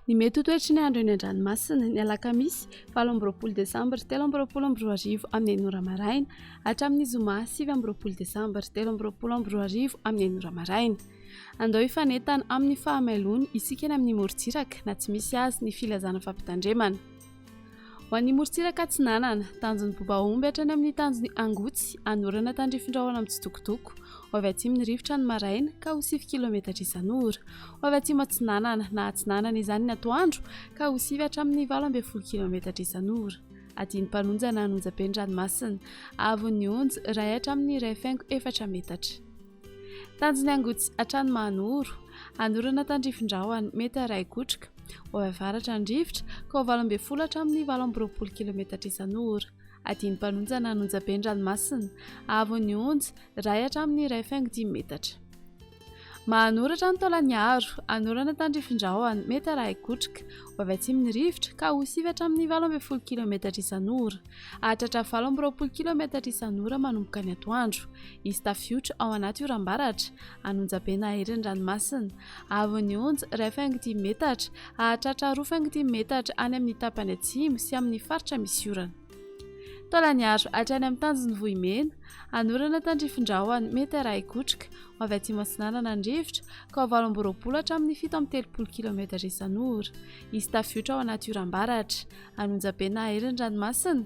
Ny mety ho toetry ny andro eny an-dranomasina, ny alakamisy 28 desambra 2023 amin'ny enina ora maraina hatramin'ny zoma 29 desambra 2023 amin'ny enina ora maraina. Andao hifanentana amin'ny fahamailoana isika eny amin'ny morontsiraka na tsy misy azy ny filazana fampitandremana. Ho an'ny morontsiraka atsinanana, tanjon'ny Bobaomby hatrany amin'ny tanjon'ny Angotsy, anorana tandrifin-drahona mitsitokotoko. Ho avy atsimo ny rivotra ny maraina ka ho sivy kilometatra isan'ora. Ho avy atsimo atsinanana na atsinanana izany ny atoandro ka ho sivy hatramin'ny 18 kilometatra isan'ora. Adin'ny mpanonja na an'onjabe ny ranomasina. Haavon'ny onja, iray hatramin'ny 1,4 metatra. Tanjon'ny Angotsy hatrany Mahanoro, anorana tandrifin-drahona, mety haray kotroka, ho avy avaratra ny rivotra, ka ho 18 hatramin'ny 28 kilometatra isan'ora. Adin'ny mpanonja na an'onjabe ny ranomasina, haavon'ny onja, iray hatramin'ny 1,5 metatra. Mahanoro hatrany Taolagnaro, anorana tandrifin-drahona, mety haray kotroka, ho avy atsimo ny rivotra, ka ho sivy hatramin'ny 18 kilometatra isan'ora. Hahatratra 28 kilometatra isan'ora manomboka ny atoandro. Hisy tafiotra ao anaty oram-baratra, an'onjabe na hery ny ranomasina. Haavon'ny onja, 1,5 metatra, hahatratra 2,5 metatra any amin'ny tapany atsimo sy amin'ny faritra misy orana. Taolagnaro, hatrany amin'ny tanjon'i Vohimena, anorana tandrifin-drahona, mety arahi-kotroka, ho avy atsimo atsinanana ny rivotra, ka ho 28 hatramin'ny 37 kilometatra isan'ora. Hisy tafiotra ao anaty oram-baratra. An'onjabe na hery ny ranomasina.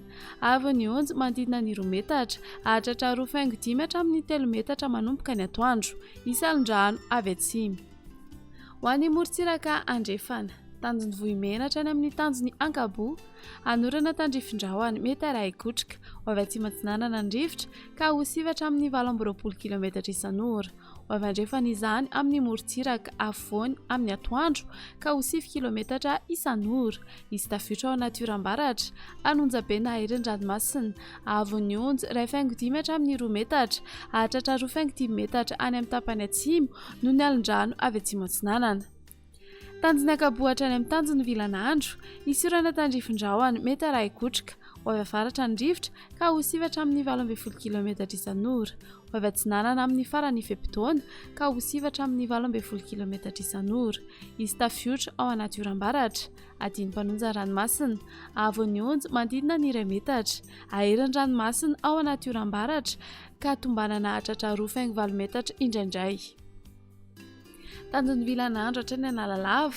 Avo ny onja, manodidina ny roa metatra. Hahatratra 2,5 hatramin'ny telo metatra manomboka ny atoandro. Hisy alon-drano avy atsimo. Ho an'ny morontsiraka andrefana, tanjon'ny Vohimena hatrany amin'ny tanjon'ny Ankaboa, anorana tandrifin-drahona, mety arahi-kotroka, ho avy atsimo atsinanana ny rivotra, ka ho sivy hatramin'ny 28 kilometatra isan'ora. Ho avy andrefana izany amin'ny morontsiraka afovoany amin'ny atoandro ka ho sivy kilometatra isan'ora. Hisy tafiotra ao anaty oram-baratra, an'onjabe na hery ny ranomasina. Haavon'ny onja, 1,5 hatramin'ny roa metatra, hahatratra 2,5 metatra any amin'ny tapany atsimo noho ny alon-drano avy atsimo atsinanana. Tanjon'ny ankaboa hatrany amin'ny tanjon'ny vilan'andro, hisy orana tandrifin-drahona, mety harahi-kotroka, ho avy avaratra ny rivotra ka ho sivy hatramin'ny 18 kilometatra isan'ora, ho avy atsinanana amin'ny faran'ny fe-potoana ka ho sivy hatramin'ny 18 kilometatra isan'ora. Hisy tafiotra ao anaty oram-baratra, adin'ny mpanonja ranomasina, haavon'ny onja manodidina ny iray metatra, ahery ny ranomasina ao anaty oram-baratra ka tombanana hahatratra 2,8 metatra indraindray. Tanjon'ny vilan'andro hatrany Analalava,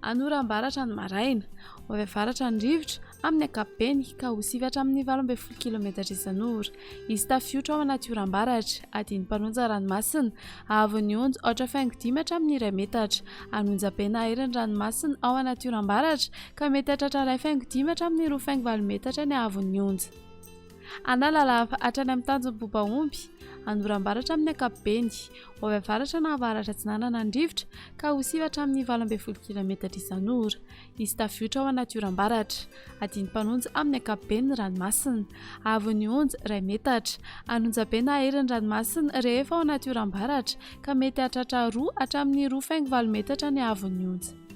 Anorambaratra ny maraina. Ho avy avaratra ny rivotra, amin'ny ankapobeny, ka ho sivy hatramin'ny 18 kilometatra isan'ora. Hisy tafiotra ao anaty oram-baratra, adin'ny mpanonja ranomasina, haavon'ny onja aotra faingo dimy hatramin'ny iray metatra. An'onjabe na hery ny ranomasina ao anaty oram-baratra, ka mety hahatratra iray faingo dimy hatramin'ny roa faingo valo metatra ny haavon'ny onja. Analalava hatrany amin'ny tanjon'ny Bobaomby, Anorambaratra amin'ny ankapobeny. Ho avy avaratra na avaratra atsinanana ny rivotra ka ho sivy hatramin'ny 18 kilometatra isan'ora. Hisy tafiotra ao anaty oram-baratra. Adin'ny mpanonja amin'ny ankapobeny ny ranomasina. Haavon'ny onja, iray metatra. An'onjabe na hery ny ranomasina rehefa ao anaty oram-baratra ka mety hahatratra roa hatramin'ny roa faingo valo metatra ny haavon'ny onja.